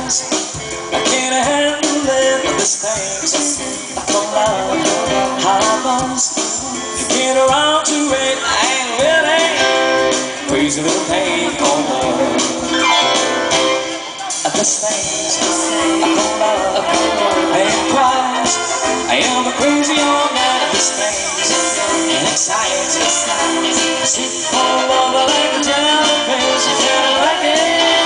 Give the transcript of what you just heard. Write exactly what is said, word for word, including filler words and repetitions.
I can't handle it, this thing's a love happens. Get around to it, I ain't really crazy little thing called love. This thing's a love and cries. I am crazy on that, this thing's an exciting. Sick for love like a jellyfish, and I like it.